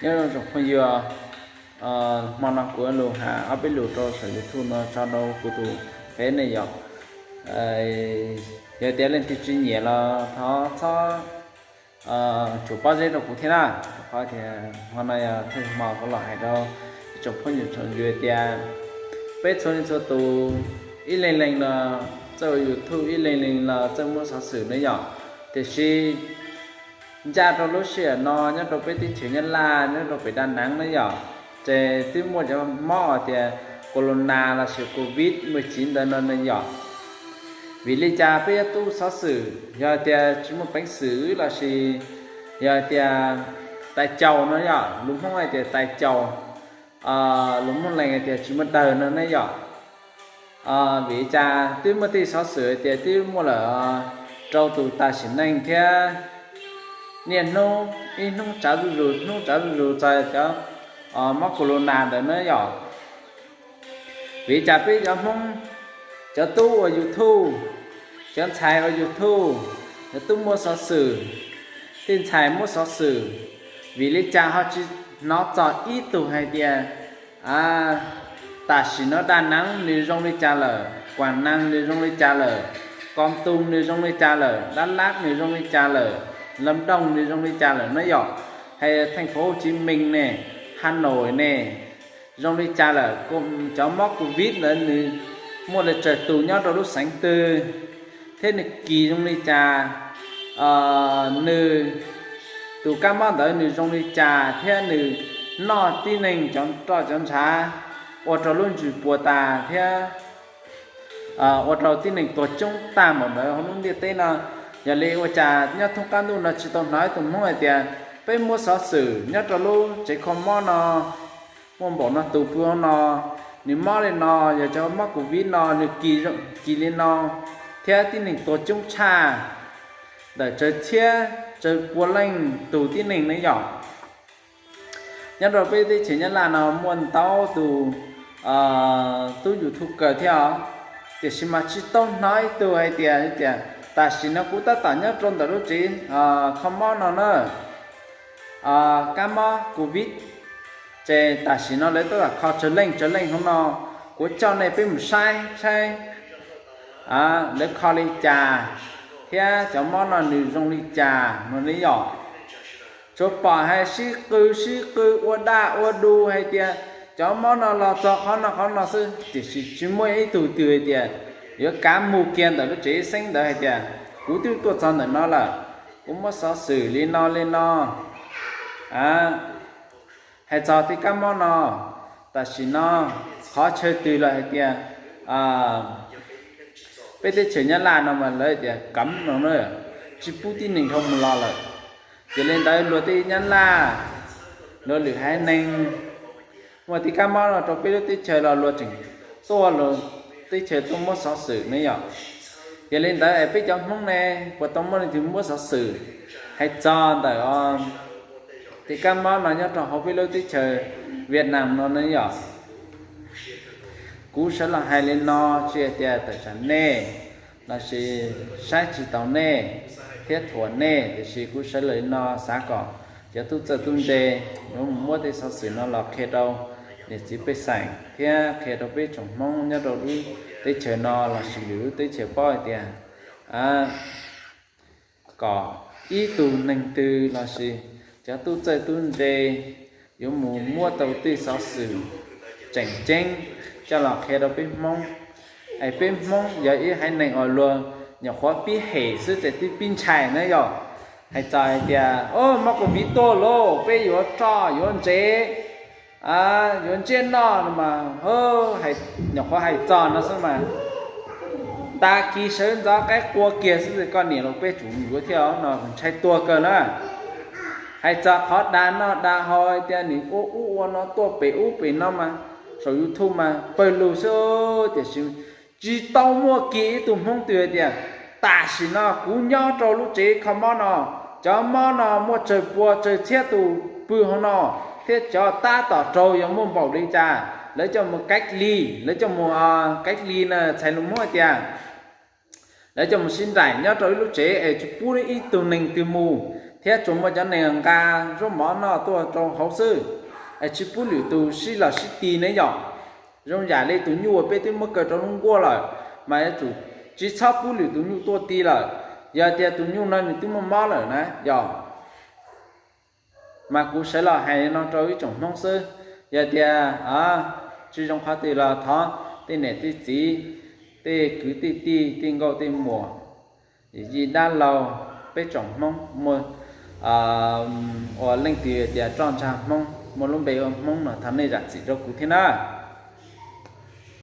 Nyob zoo tsoom phooj ywg, hmo no kuv lug has ob peb lus rau saum YouTube no tso rau kuv tus fev ne yom. Yog tias leej twg tsis nyiam los thov txhob tsum pob zeb rau kuv thiab na. Rau qhov tias hmo no yog thawj hmo kuv los hais rau ib tsoom phooj ywg tsoom ywg tias peb txhua leej txhua tus ib leeg leeg los txawj ua YouTube, ib leeg leeg los txawj muab xov xwm ne yom. Tiam sis ncaj rau lub sij hawm no nyob rau peb teb chaws Nyab Laj, nyob rau pem Daj Neev ne yom, ces twb muaj cov mob tias corona lossis covid mười chín ntawd no ne yom. Vim li cas peb yuav tu xov xwm? Yog tias tsis muaj peev xwm lossis yog tias tais caus no yom, lus Hmoob hais tias tais caus, lus Hmoob Leeg hais tias tsis muaj dawg no ne yom. Vim li cas twb muaj tej xov xwm tias twb muaj lawm rau tus tam sim neej thiab niaj hnub ib hnub tsav zuj zus, hnub tsav zuj zus txog cov mob corona ntawd na yom. Vim li cas peb cov Hmoob, cov tub ua YouTube, cov ntxhais ua YouTube, cov tub muab xov xwm, tej ntxhais muab xov xwm, vim li cas ho tsis hnov txog ib tug hais tias tam sim no Daj Neev nws zoo li cas lawm, Kuam Nees nws zoo li cas lawm, Koos Tus nws zoo li cas lawm, Dab Lab nws zoo li cas lawm, Lam Dooj nws zoo li cas lawm na yom, hais Theej Fauv Hauv Tsiv Mees ne, Has Nois ne, zoo li cas lawm, cov mob covid ntawd nws muaj li tsawg tus nyob rau lub xeev twg, thiab nws kis zoo li cas, nws tus kab mob ntawd nws zoo li cas thiab nws noj tib neeg cov roj cov ntshav ua rau lub ntsws puas tas thiab ua rau tib neeg tuag coob tag npaum ntawd hauv lub ntiaj teb no. Yog li ua cas nyob thoob qab ntuj no tsis tau hnov ib tug Hmoob hais tias peb muab xov xwm nyob rau lub tsev kho mob no muaj npaum no tus pw hauv no, nws mob li no, yog cov mob covid no nws kis li no, thiab tib neeg tuag coob tshaj ntawm tsawg txhiab tsawg pua leej tus tib neeg ne yom. Nyob rau peb teb chaws Nyab Laj no muaj ntau tus tub YouTube kawg thiab os, tiam sis mas tsis tau hnov ib tug hais tias, tias tam sim no kuv tab tom nyob rau ntawm lub tsev kho mob no na, kab mob covid, ces tam sim no lawv tab tom kho tsawg leej tsawg leej hauv no, kuv coj nej peb mus saib saib lawv kho li cas thiab cov mob no nws zoo li cas no ne yom. Tsuas pom hais sib qw sib qw ua daj ua du hais tias cov mob no los txog qhov no qhov no xwb, tiam sis tsis muaj ib tug twg hais tias yuav kav mus kiag ntawm lub tsev xeeb ntawd hais tias kuv twb tuaj txog ntawm no lawm, kuv muab xov xwm li no li no, hais txog tej kab mob no. Tam sim no qhov chaw twg los hais tias peb teb chaws Nyab Laj no mas lawv tias kam no na, tsis pub tib neeg dhau mus los lawm. Ces li ntawd luag tej Nyab Laj, luag lwm haiv neeg muaj tej kab mob no rau peb lub teb chaws los luag tseem tuaj luag teb chaws tuaj muab xov xwm ne yom. Yog li ntawd es peb cov Hmoob ne puas tau muaj leej twg muab xov xwm hais txog ntawm tej kab mob no nyob rau hauv peb lub teb chaws Vietnam no ne yom. Kuv sawv los hais li no tsis hais tias tawm tsam nej lossis saib tsis taus nej thiab thuam nej, tiam sis kuv sawv los li no xav kom cov tub txawj tub ntse yuav mus muab tej xov xwm no los qhia rau niam txiv pej xeem thiab qhia rau peb tsoom Hmoob nyob rau lub teb chaws no lossis lwm lub teb chaws paub hais tias kom ib tug neeg twg lossis cov tub txawj tub ntse yuav mus muab tau tej xov xwm tseem ceeb coj los qhia rau peb Hmoob. Es peb Hmoob yog ib haiv neeg uas luag nyuam qhuav pib hem xwb ces twb pib ntshai na yom. Hais txog hais tias o mob covid tuaj lauj, peb yuav roj yuav ntsev yuav ntsiab noj no mas nyuam qhuav hais txog no xwb mas tag kis sawv ntxov qaib qua kiag xwb koj niam los peb tsum yuav thiab no ntshai tuag kawg na. Hais txog qhov dag noj dag haus tias nws ua ub ua no tuaj pem ub pem no mas saum YouTube mas pawg lug xwb, tiam sis tsis tau muaj kiag ib tug Hmoob twg hais tias tam sim no kuv nyob rau lub tsev kho mob no, cov mob no muaj tsawg pua tsawg txhiab tus pw hauv no, thiab cov tab tom raug yuav muaj npaum li cas, lawv coj mus cách ly, lawv coj mus cách ly na txhais lus Hmoob hais tias lawv coj mus sib nraim nyob rau ib lub tsev es tsis pub ib tug neeg twg mus, thiab tsuas muaj cov neeg nqa zaub mov noj tuaj rau hauv xwb, es tsis pub lwm tus sib los sib ti ne yom. Zoo yam li tus nyuj uas peb twb muab kaw rau lub nkuaj lawm, mas yuav tsum tsis txhob pub lwm tus nyuj tuaj ti lawm. Yog tias tus nyuj no nws twb muaj mob lawm na yog, mas kuv sawv los hais no rau ib tsoom Hmoob xwb. Yog tias tsis zoo qhov twg los thov tej niam tej txiv, tej kwv tej tij, tej nkauj tej muam, yij dab laug, peb tsoom Hmoob muaj, uas leej twg tias roj ntsha Hmoob muaj lub npe ua Hmoob no thov nej zam txim rau kuv thiab na.